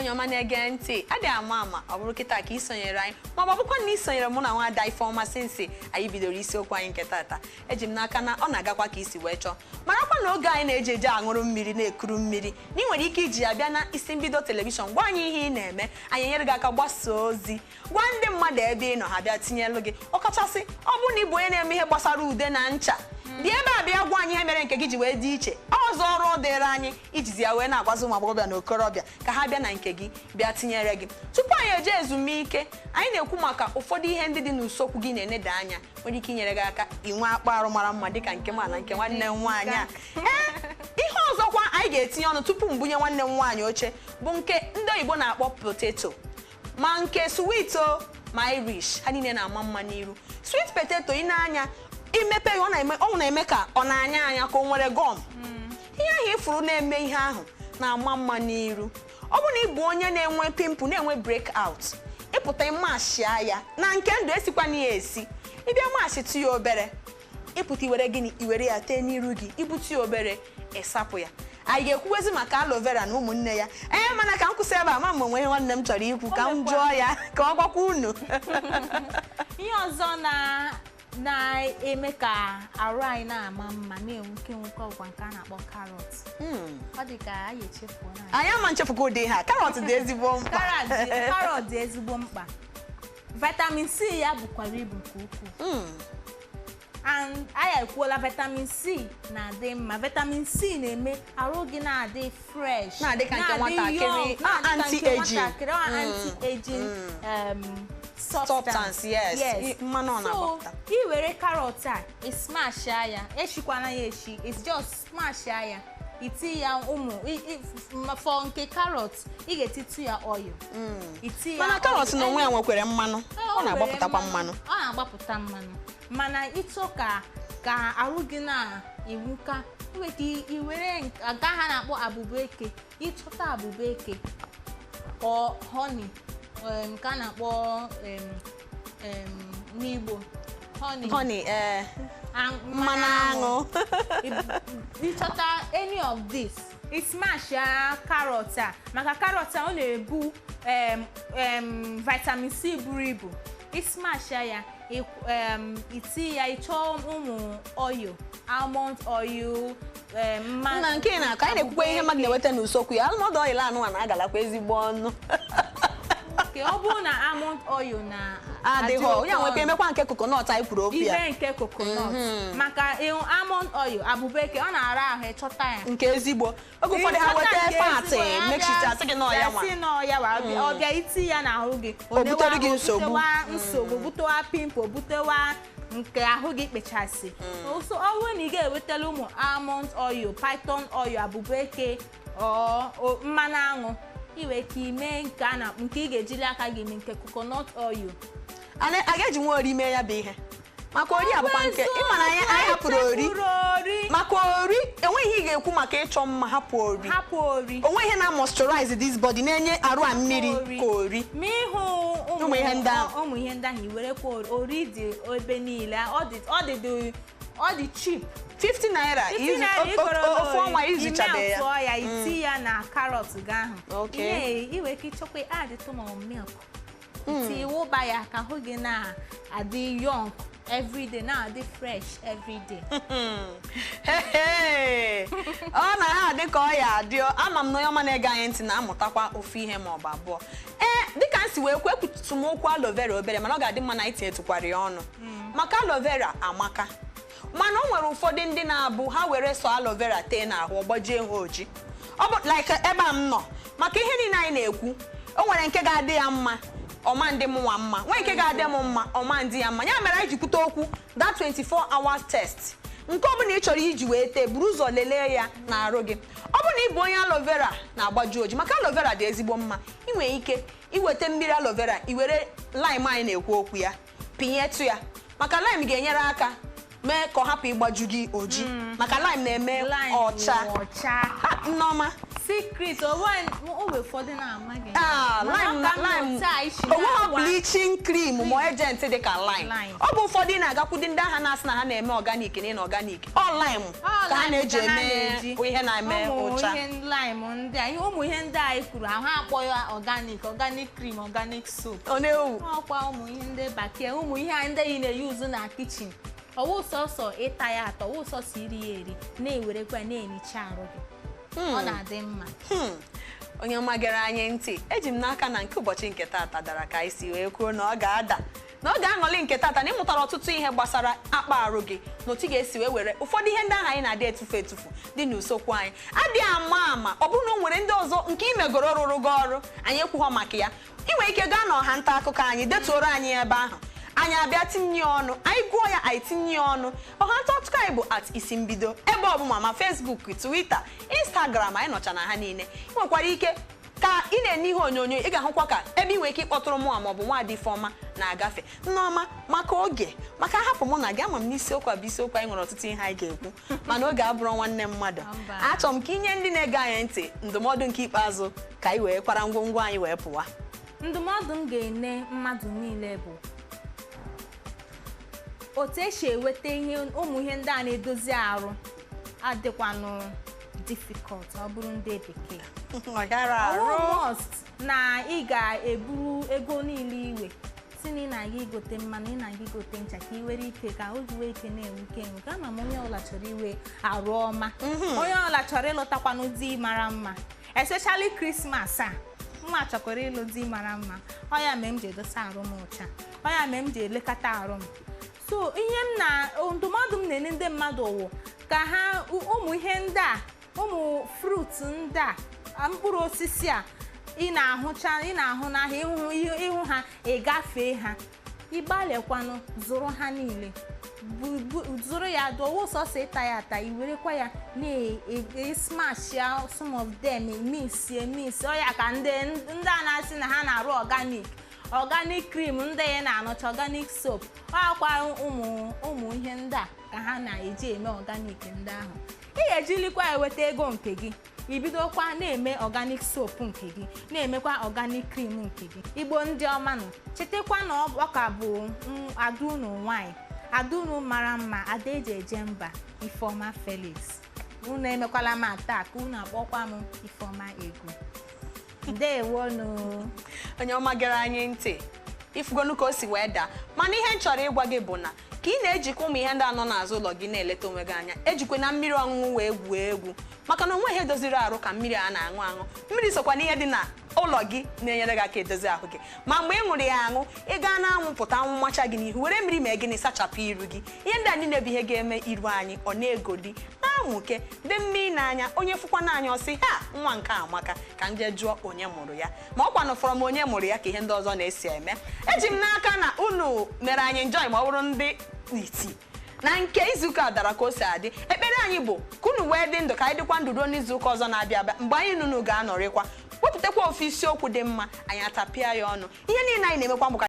Onye ọma na-ege ntị, adịghị ama ama ọ bụrụ kịta ka ị sonyere anyị, ma ọ bụkwa na ị sonyere mụ na nwaada Ifeọma sinsi anyị bidoro isiokwu anyị nke tata, eji m n'aka na ọ na-agakwa ka isi wee chọọ. Marakwa na oge anyị na-eji eje aṅụrụ mmiri, na-ekuru mmiri, na ị nwere ike iji ya bịa na isi mbido television gwa anyị ihe ị na-eme, anyị enyere gị aka gbasaa ozi, gwa ndị mmadụ ebe ị nọ, ha bịa tinyelụ gị. Ọkachasị ọ bụrụ na ị bụ onye na-eme ihe gbasara ude na ncha, bịa ebe a bịa gwa anyị ihe mere nke gị ji wee dị iche. Ọzọ, ọrụ dịrị anyị ijizi ya wee na-agwazi ụmụ agbọghọbịa na okorobịa ka ha bịa na nke gị bịa tinyere gị. Tupu anyị eje ezumike, anyị na-ekwu maka ụfọdụ ihe ndị dị n'usekwu gị na-eneda anya nwere ike inyere gị aka inwe akpa arụ mara mma, dịka nke ma na nke nwanne m nwaanyị a. Ee, ihe ọzọkwa anyị ga-etinye ọnụ tupu m bunye nwanne m nwaanyị oche bụ nke ndị oyibo na-akpọ potato, ma nke sweet o ma Irish, ha niile na-ama mma n'iru. Sweet potato, ị na-anya imepe ya, ọ na-eme ka ọ na-anya anya ka o nwere gum. Ihe ahụ ịfụrụ na-eme ihe ahụ na-ama mma n'iru. Ọ bụ na ị bụ onye na-enwe pimple, na-enwe break out, ịpụta ịmashịa ya na nke ndụ, esikwana ya esi, ịbịa mashịtụ ya obere, ịpụta iwere gịnị, iwere ya tee n'iru gị, ibute ya obere, ịsapụ ya. Anyị ga-ekwuwezi maka aloe vera na ụmụnne ya. Ee, mana ka m kwụsị ebe a, ma mgbe onwe ihe nwanne m chọrọ ikwu ka m jụọ ya ka ọ gwakwa unu. Ihe ọzọ na-eme ka arụ anyị na-ama mma, na-enwuke enwuke, ọgwa nke a na-akpọ carrot. Ọ dị ka anyị echefuo na Anyị ama nchefukwa ụdị ha. Carrot dị ezigbo mkpa. Carrot dị ezigbo mkpa. Vitamin C ya bukwara ibu nke ukwuu. And anyị ekwuola, vitamin C na-adị mma. Vitamin C na-eme arụ gị na-adị fresh, na-adị ka nke na-adị nwatakịrị. Young, na-adị ka nke Anti-aging. nwatakịrị. Ọ anti-aging substance. Substance, yes. Mmanụ ọ na-agbapụta. So ị were carrot a, ị smash ya, eshikwana ya eshi, it's just smash ya, iti ya ụmụ for nke carrot, ị ga-etitu ya oil, iti ya Mana carrot oil. na onwe ya nwekwara mmanụ. Ee, Ọ na-agbapụtakwa nwere. Mmanụ. Ọ na-agbapụta mmanụ, mana ịchọ ka arụ gị na-enwuka, nwere ike i were nke ha na-akpọ abụba eke. Ịchọta abụba eke ọ honey, nke a na-akpọ n'Igbo honey. Honey, ee. Mmanụ. Mmanụ aṅụ. Ịchọta any of this, ị smash ya carrot a, maka carrot a, ọ na-ebu vitamin C buru ibu. Ị smash ya, iti ya, ịchọọ ụmụ oil, almond oil, Nna, nke ị na-akọ, anyị na-ekwukwa ihe mmadụ na-enweta n'usekwu ya. Almond oil anụnwa na-agalakwa ezigbo ọnụ. Nke ọ bụrụ na almond oil na adịghọ ya, oke nwekwa ọnụ. Emekwa nke coconut anyị kwuru okwu ya. Ime nke coconut, maka ịhụ almond oil, abụbeke, ọ na-ara ahụ ịchọta ya. Nke ezigbo, oge ụfọdụ ha weta fat mixture, asị gị nọ ya nwa. Sị nọ ya nwa, ọ bịa iti ya n'ahụ gị, O butere gị nsogbu. Butewa nsogbu, butewa pimple, butewa nke ahụ gị kpechasị. So ọ bụrụ na ị ga-ewetala ụmụ almond oil, python oil, abụbeke, ọ mmanụ aṅụ, ị nwere ike ime nke a na nke ị ga-ejili aka gị mee, nke coconut oil. A ga-eji nwa ori mee ya bụ ihe, maka ori abụkwa nke ịma na anyị hapụrụ ori. Echefuru ori. Maka ori, enweghị ihe ị ga-ekwu maka ịchọ mma, hapụ ori. Hapụ ori. Onwe ihe na moisturize this body, na-enye arụ a mmiri Ori. ka ori. Ma ịhụ ụmụ ihe ndị ahụ. Ụmụ ihe ndị ahụ, i werekwa ori. Ori dị ebe niile, ọ dị cheap. 50 naira. 50 naira, ịgoro ofu ọnwa izuchabe ya. Tụọ ya, iti ya na carrot gị ahụ. Ihe ị nwere ike ịchọkwa add ma milk, iti wụba ya ka ahụ gị na-adị young everyday, na-adị fresh everyday. Hey, ọ na ha adị ka ọ ya adị. Ama m na onye ọma na-ege anyị ntị na-amụtakwa ofu ihe ma ọ bụ abụọ. Ee, dịka m si wee kwu, ekwutu m okwu aloe vera obere, mana ọ ga-adị mma na anyị tinyetụkwara ya ọnụ, maka aloe vera amaka. Mana o nwere ụfọdụ ndị na-abụ ha were sọ aloe vera tee n'ahụ, ọgbajie ha oji. Ọ bụ like ebe a m nọ, maka ihe niile anyị na-ekwu, o nwere nke ga-adị ya mma, ọma ndị mụnwa mma, nwee nke ga-adị m mma, ọma ndị ya mma. Ya mere anyị ji kwute okwu that 24 hours test. Nke ọbụla ị chọrọ iji wee tee, buru ụzọ lelee ya n'arụ gị. Ọ bụrụ na ị bụ onye aloe vera na-agbaju oji, maka aloe vera dị ezigbo mma, ị nwere ike iweta mmiri aloe vera, i were lime anyị na-ekwu okwu ya pinyetụ ya, maka lime ga-enyere aka mee ka ọ hapụ ịgbaju gị oji, maka lime na-eme Lime ọcha. Ọcha. Ha, Nneọma. Secret onwe ụfọdụ na-amaghị. Ah, Mana lime na ka m lime otu a isi onweghị na-agwa. Bleaching cream ma agent dị ka lime. Lime. Ọ bụ ụfọdụ na-agakwudi ndị agha na-asị na ha na-eme organic na inorganic, ọ lime Ọ ka ha lime na-eji ka ha eme na-eji. ihe na-eme Ụmụ ụcha. Ihe lime ndị a, ụmụ ihe ndị a anyị kwuru ahụ akpọ ya organic, organic cream, organic soap. Ọ na-ewu. Ọkwa ụmụ ihe ndị bekee, ụmụ ihe a ndị ị na-eyuzu na kichin, ọwụ sọsọ ịta ya atọ, ọwụ sọsọ iri ya eri, na-ewerekwa na-enicha arụ gị, ọ na-adị mma. Onye ọma gere anyị ntị, eji m n'aka na nke ụbọchị nke taata dara ka anyị si wee kwuo na ọ ga-ada, na ọ ga-aṅụli nke taata na ịmụtara ọtụtụ ihe gbasara akpa arụ gị na otu ị ga-esi wee were ụfọdụ ihe ndị ahụ anyị na-adị etufu etufu dị n'usekwu anyị adịghị ama ama. Ọ bụrụ na o nwere ndị ọzọ nke imegoro rụrụ gị ọrụ, anyị ekwughọ maka ya, ị nwere ike gaa n'ọha nta akụkọ anyị detuoro anyị ebe ahụ, anyị abịa tinye ya ọnụ, anyị gụọ ya, anyị tinye ya ọnụ. Ọha nta akụkọ anyị bụ @isimbido ebe ọ bụla, ma Facebook, Twitter, Instagram, anyị nọcha na ha niile. Ị nwekwara ike ka ị na-ene ihe onyonyo, ị ga-ahụkwa ka ebe ị nwere ike ịkpọtụrụ mụnwa maọbụ nwaada Ifeọma na-agafe. Nneọma, maka oge, maka ahapụ mụ na gị, ama m n'isiokwu a bụ isiokwu anyị nwere ọtụtụ ihe anyị ga-ekwu, mana oge abụrụ nwanne mmadụ. Mba. Achọrọ m ka inye ndị na-ege anyị ntị ndụmọdụ nke ikpeazụ ka anyị wee kwara ngwongwo anyị wee pụwa. Ndụmọdụ m ga-enye mmadụ niile bụ otu esi enweta ihe, ụmụ ihe ndị a na-edozi arụ adịkwanụ difficult, ọ bụrụ ndị bekee. Ọ gara arụ. Ọwụ must na ị ga-eburu ego niile iwe si na ị na-aga igote mmanụ, ị na-aga igote ncha, ka ị were ike ka o jiwe ike na-enwuke enwuke. Ama m onye ọbụla chọrọ iwe arụ ọma, onye ọbụla chọrọ ịlụtakwanụ di mara mma, especially Christmas a, nwa chọkwara ịlụ di mara mma. Ọ ya mere m ji edosa arụ m ọcha, ọ ya mere m ji elekọta arụ m. So ihe m na ndụmọdụ m na-enye ndị mmadụ wụ ka ha ụmụ ihe ndị a, ụmụ fruit ndị a, mkpụrụ osisi a ị na-ahụcha, ị na-ahụ n'ahịa, ịhụ ha, ị gafee ha, ịgbalịkwanụ zụrụ ha niile. Zụrụ ya dọwa, sọsọ ịta ya ata, i werekwa ya na-smash ya, some of them mix mix. Ọ ya ka ndị a na-asị na ha na-arụ organic, organic cream ndị ya na-anọcha, organic soap, ọ akwa ụmụ ihe ndị a ka ha na-eji eme organic ndị ahụ. Ị ga-ejilikwa eweta ego nke gị, ibidokwa na-eme organic soap nke gị, na-emekwa organic cream nke gị. Igbo ndị ọma nọ, chetakwa na ọ ka bụ ada unu nwanyị, ada unu mara mma, ada eji eje mba, Ifeọma Felix. Unu emekwala m atak, unu akpọkwa m Ifeọma Ego. Ndewonu. Onye ọma gere anyị ntị, ifugonu ka o si wee daa, mana ihe m chọrọ ịgwa gị bụ na ka ị na-ejikwa ụmụ ihe ndị anọ n'azụ ụlọ gị na-eleta onwe gị anya, ejikwa na mmiri ọṅụṅụ wee gwuo egwu, maka na onwe ihe doziri arụ ka mmiri a na-aṅụ aṅụ. Mmiri sokwa n'ihe dị na ụlọ gị na-enyere gị aka edozi ahụ gị. Ma mgbe ị ṅụrụ ya aṅụ, ị gaa na-anwụ pụta, anwụ macha gị n'ihu, were mmiri mee gịnị? Sachapụ iru gị. Ihe ndị a niile bụ ihe ga-eme iru anyị ọ na-egoli na-amụke dị mma n'anya. Onye fụkwa n'anya ọsị ha nwa nke a amaka, ka m jee jụọ onye mụrụ ya, ma ọ kwanụ fọrọ m onye mụrụ ya ka ihe ndị ọzọ na-esi eme. Eji m n'aka na unu mere anyị njọị, ma ọ bụrụ ndị iti na nke izuụka dara ka o si adị. Ekpere anyị bụ ka unu wee dị ndụ ka anyị dịkwa ndụ ruo n'izuụka ọzọ na-abịa abịa, mgbe anyị nunu ga-anọrịkwa wepụtakwa ofu isiokwu dị mma, anyị atapịa ya ọnụ. Ihe niile anyị na-emekwa bụ ka